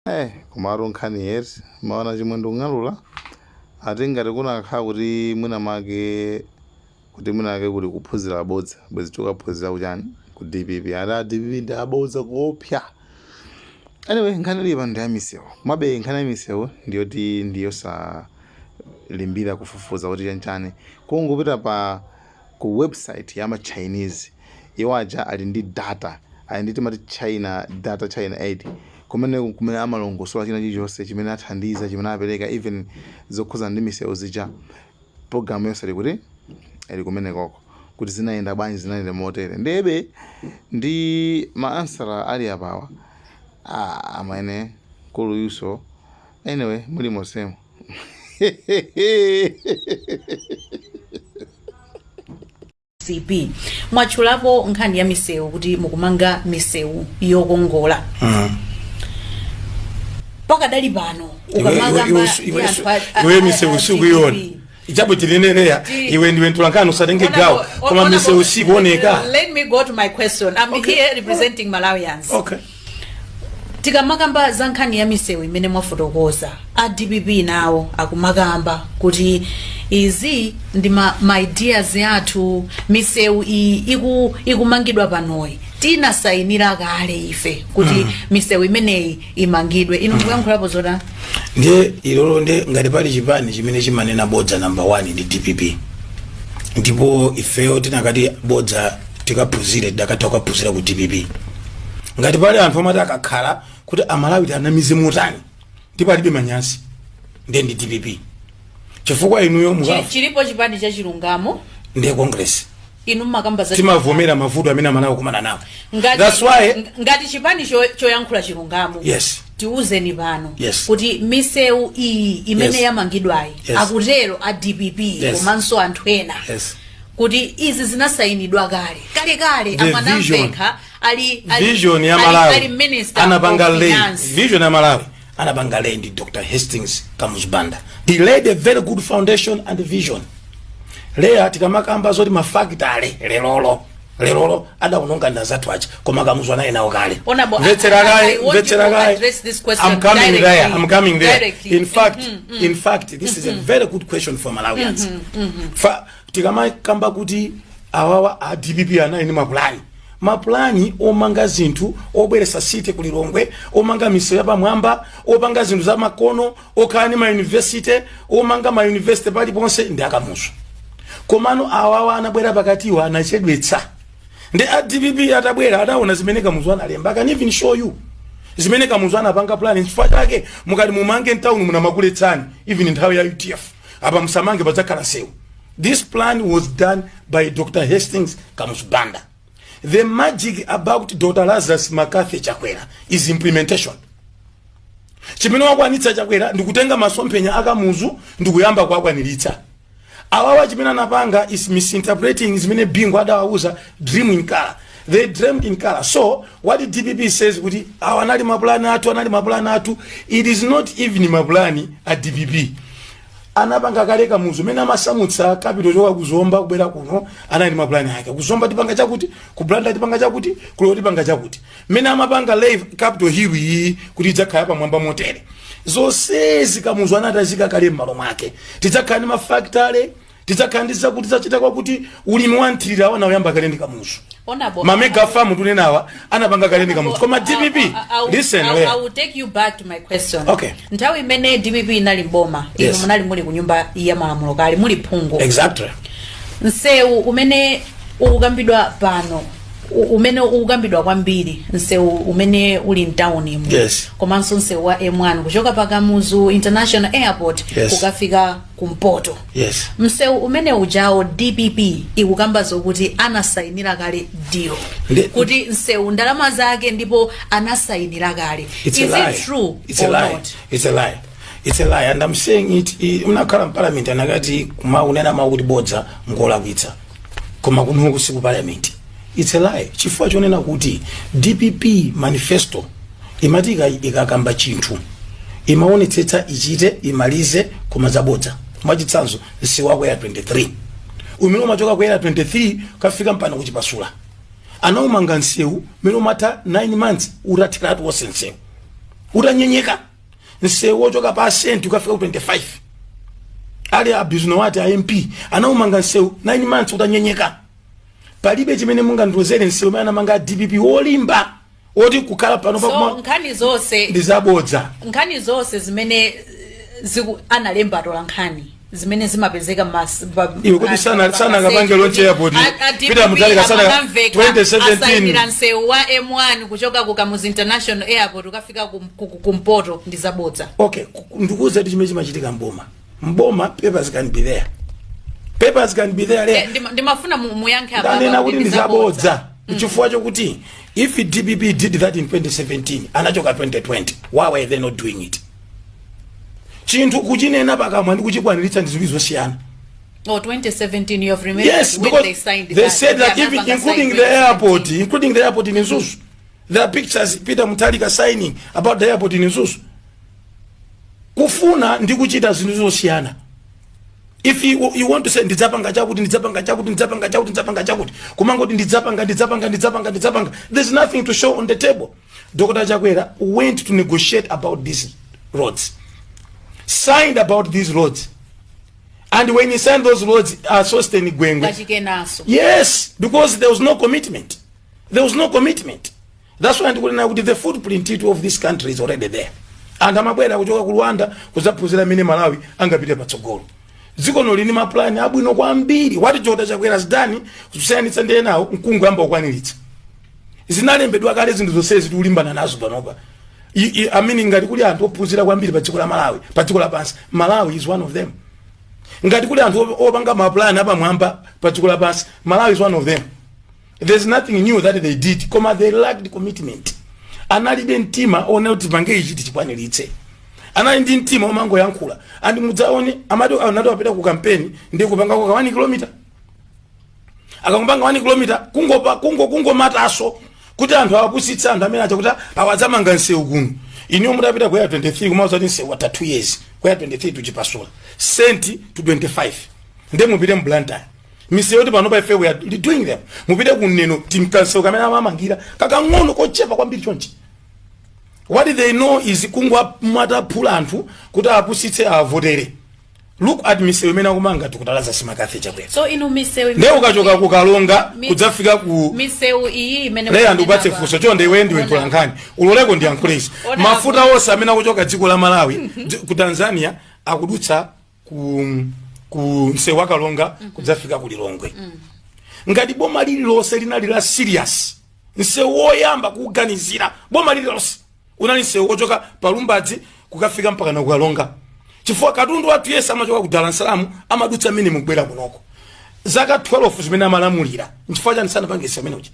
Eh, komatu nkhani yeti maona Chimwendo kung'alula ati ngati kunakhala kuti mwina make kuti mwina ake kuli kuphunzira bodza, bwezi tikukaphunzira kuchani? Ku DPP. Ati a DPP ndi abodza kuopsa. Anyway, nkhani ili pano ndi ya misewu. Komabe nkhani ya misewu ndiyoti ndiyosalimbira kufufuza kuti chanchani, kungopita pa ku website ya ma Chinese. Iwo aja ali ndi data, ali ndi timati China data, China aid, kumene kumene amalongosola china chilichonse chimene athandiza, chimene apereka, even zokhuzana ndi misewu zija. Program yonse ili kuti? Ili kumenekoko, kuti zinayenda bwanji, zinayenda motere. Ndebe ndi ma answer ali apawa. Ah, amene kulu yuso. Anyway, muli mosemo. Mcp, mwatchulapo nkhani ya misewu kuti mukumanga misewu yokongola. Pakadali pano ukamakamba ndi anthu Iwe, misewu a sikuiona. DPP. Ichapo tinenereya. Iwe ndiwe mtolankhani, usatenge gawo, koma misewu sikuoneka. Let me go to my question. I'm here representing Malawians. Tikamakamba za nkhani ya misewu imene mwafotokoza, a DPP nawo akumakamba kuti izi ndi ma ideas athu, misewu iyi ikumangidwa panoyi tinasayinira kale ife kuti misewu imeneyi imangidwe. Inu mukuyankhulapo zotani? Ndiye ilolo nde ngati pali chipani chimene chimanena bodza, number 1 ndi DPP. Ndipo ifeyo tinakati bodza tikaphunzire, tidakatha kukaphunzira ku DPP. Ngati pali anthu amati akakhala kuti Amalawi tianamize motani ndipo alibe manyazi, ndiye ndi DPP, chifukwa inuyo mukafa. Chilipo chipani cha chilungamo. Ndiye Congress. Inu mmakamba za Timavomera mavuto amene Amalawi akumana nawo. That's why Ngati chipani choyankhula chilungamo, tiuzeni pano kuti misewu iyi imene yamangidwayi, akutero a DPP komanso anthu ena kuti izi zinasayinidwa kale kale kale. The A Mwanamvekha ali vision ya Malawi ali minister anapanga of lay finance. Vision ya Malawi anapanga lay ndi Dr Hastings Kamuzu Banda. He laid a very good foundation and vision. Leya, tikamakamba zoti mafakitale lerolo lerolo adaononga ndi anzathu aja, koma Kamuzu anali nawo kale. Honorable, Mvetsera I kaye, want you mvetsera to kaye. address this question I'm coming directly. there, I'm coming there. Directly. In fact, this is a very good question for Malawians. Fa tikamakamba kuti awawa a DPP anali ndi mapulani, mapulani omanga zinthu, obweresa city ku Lilongwe, omanga misewu yapamwamba, opanga zinthu za makono, okhala ndi mayunivesite, omanga mayunivesite paliponse, ndi aKamuzu. Komano awawa anabwera pakatiwa, anachedwetsa. Ndi a DPP atabwera adaona zimene Kamuzu analemba. I can even show you zimene Kamuzu anapanga plan. Chifukwa chake mukati mumange mtawuni munamakuletsani, even nthawi ya UDF, apa musamange, padzakhala nsewu. This plan was done by Dr Hastings Kamuzu Banda. The magic about Dr Lazarus McCarthy Chakwera is implementation. Chimene wakwanitsa Chakwera ndikutenga masomphenya aKamuzu ndikuyamba kuakwaniritsa. Awawa chimene anapanga is misinterpreting zimene Bingu adawauza, dream in color. They dreamed in color. So what DPP says kuti awa anali mapulani athu, anali mapulani athu, it is not even mapulani a DPP. Anapanga kale Kamuzu. Mene amasamutsa capital choka kuZomba kubwera kuno, anali ndi mapulani ake. KuZomba tipanga chakuti, ku Blantyre tipanga chakuti, kulo tipanga chakuti. Mene amapanga lay Capital Hill iyi kuti idzakhala pamwamba motere, zonsezi Kamuzu anatazika kale m'malo mwake. Tidzakhala ndi mafactory, tidzakhala ndi zakuti, zachita kwakuti. Ulimi wa nthirira anawuyamba kale ndi Kamuzu. Honorable, Ma mega farm tunenawa anapanga kale ndi Kamuzu. Koma DPP, listen, Leah. I will take you back to my question. Okay. Nthawi imene DPP inali mboma, inu munali muli ku Nyumba ya Malamulo kale, muli phungu. Exactly. Msewu umene ukukambidwa pano, umene ukukambidwa kwambiri, msewu umene uli mtaunimu, komanso msewu wa M1 kuchoka pa Kamuzu International Airport kukafika kumpoto, msewu umene ujawo DPP ikukamba zokuti anasayinira kale deal kuti msewu ndalama zake, ndipo anasayinira kale. It's Is a lie. it true It's a or lie. not? It's a lie. It's a lie. And I'm saying it, unakhala mparliament anakati kumaunena mawu kuti bodza ngolakwitsa. Koma kuno si ku parliament. It's a lie. Chifukwa chonena kuti DPP manifesto imati ikakamba chinthu imaonetsetsa ichite imalize, koma zabodza. Mwachitsanzo, msewu wa ku Area 23 umene umachoka ku Area 23 kafika mpano kuChipasula, anaumanga msewu umene umatha 9 months utatheratu wonse msewu. Utanyenyeka. Msewu wochoka pa Ascent ukafika ku 25, ali a Bisnowaty, a MP, anaumanga msewu 9 months utanyenyeka. Palibe chimene mungandozere msewu umene anamanga DPP wolimba woti kukhala pano. So pakuma nkhani zonse ndi zabodza. Nkhani zonse zimene analemba atola nkhani zimene zimapezeka Iwe kuti sanakapange launch airport, Peter Mutharika 2017. Asayinira msewu wa M1 kuchoka ku Kamuzu International Airport ukafika kumpoto ndi zabodza. Okay, ndikuwuza kuti chimene chimachitika mboma, mboma papers can be there, papers can be there. Eh, ndimafuna muyankhe apa. Ndanena apa kuti ndi ndi zabodza chifukwa chokuti if DPP did that in 2017, anachoka 2020, why were they not doing it? Chinthu kuchinena pakamwa ndi kuchikwaniritsa ndi ziwiri zosiyana. Oh, 2017, you have remembered Yes, when because they signed they that. said that Yeah, even anapanga including sign the 2017. airport, including the airport in Mzuzu. There are pictures, Peter Mutharika signing about the airport in Mzuzu. Kufuna ndi kuchita zinthu zosiyana. If you want to say ndidzapanga chakuti, ndidzapanga chakuti, ndidzapanga chakuti, ndidzapanga chakuti, kumangoti ndidzapanga, ndidzapanga, ndidzapanga, ndidzapanga, there's nothing to show on the table. Dr. Chakwera went to negotiate about these roads, signed about these roads, and when he signed those roads, Sosten Gwengwe Kachikenaso. Yes, because there was no commitment. There was no commitment. That's why ndikunena kuti the footprint itu of this country is already there. Anthu amabwera kuchoka ku Rwanda kudzaphunzira mmene Malawi angapite patsogolo. Dziko lino lili maplani abwino kwambiri. What Dr. Chakwera has done, kusiyanitsa ndi enawo, nkungoyamba kukwaniritsa. Zinalembedwa kale zinthu zonsezi tikulimbana nazo panopa. I mean, ngati kuli anthu ophunzira kwambiri pa dziko la Malawi, pa dziko lapansi, Malawi is one of them. Ngati kuli anthu opanga maplani apamwamba pa dziko lapansi, Malawi is one of them. There's nothing new that they did, koma they lacked commitment. Analibe mtima one kuti pange ichi tichikwaniritse. Anali ndi mtima omangoyankhula. And mudzaone amati anati apita ku campaign ndi kupanga kwa 1 kilometer, akangopanga 1 kilometer, kungopa kungomataso kuti anthu awapusitse, anthu amene acha kuti awadzamanga msewu kuno. Iniyo mutapita ku Area 23, kumauza kuti msewu watha 2 years ku Area 23, tuchipasula senti to 25, nde mupite mu Blantyre, misewu yoti panopa ife we are doing them. Mupite kuneno, timkansewu kamene amamangira kakang'ono kochepa kwambiri chonchi. What they know is kungomataphula anthu kuti apusitse, avotere. Look at misewu imene akumanga tikutalaza simakathe Chakwera. So inu misewu Nde ukachoka ku Kalonga kudzafika ku misewu iyi imene Leya, ndikupatse mukunena funso. Chonde, iwe ndiwe mtolankhani, uloleko ndiyankhule izi. Ona. Mafuta onse amene akuchoka dziko la Malawi ku Tanzania akudutsa ku msewu wa Kalonga kudzafika ku Lilongwe. Ngati boma lililonse linali la serious, msewu woyamba kuuganizira boma lililonse unali msewu wochoka pa Lumbadzi kukafika mpaka na kukalonga, chifukwa katundu wathu yense amachoka ku Dar es Salaam amadutsa mmene mukubwera kunoko. Zaka 12 zimene amalamulira, nchifukwa chani sanapange msewu umene uja?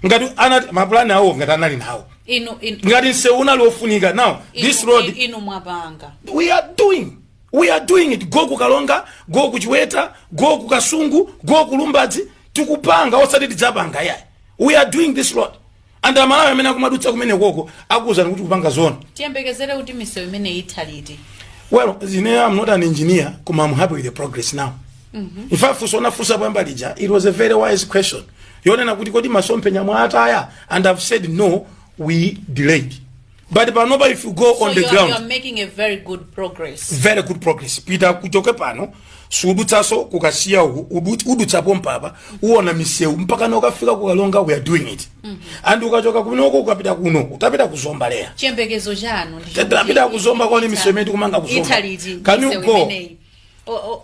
Ngati anati mapulani awo, ngati anali nawo, inu ngati msewu unali wofunika, now this road inu mwapanga. We are doing it. Go ku Kalonga, go ku Chiweta, go ku Kasungu, go ku Lumbadzi. Tikupanga, osati tidzapanga, yayi. We are doing this road, and Amalawi amene akumadutsa kumene koko akuwuzani kuti kupanga zona. Tiyembekezere kuti misewu imene itha liti? Well, ine I'm not an engineer, koma I'm happy with the progress now. In fact, funso unafunsa poyamba lija, it was a very wise question yonena kuti kodi masomphenya mwataya, and I've said no, we delayed, but panopa if you go So on the you ground, are making a very good progress. Very good progress. Pita kuchoke pano, sudutsaso kukasiya uku, udutsapo mpapa uwona misewu mpaka nokafika kukalonga. We are doing it. And ukachoka kunoko ukapita kuno, utapita kuzomba, leya. Chiyembekezo chanu ndi Tapita kuzomba, kwani misewu imene tikumanga kuzomba. Itha liti Can you misewu go? imeneyi?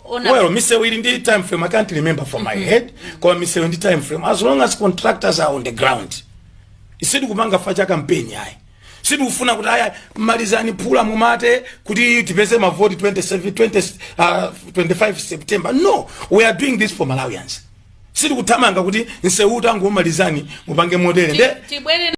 Ona. Well, misewu ili ndi time frame. I can't remember from my head, koma misewu ndi time frame as long as contractors are on the ground. Sitikupanga fa cha campaign, ayi. Sitikufuna kuti aya malizani phula mumate kuti tipeze mavoti 27 20, 25 September. No, we are doing this for Malawians. Sitikuthamanga kuti msewu utangomalizani mupange motere nde Tibwere.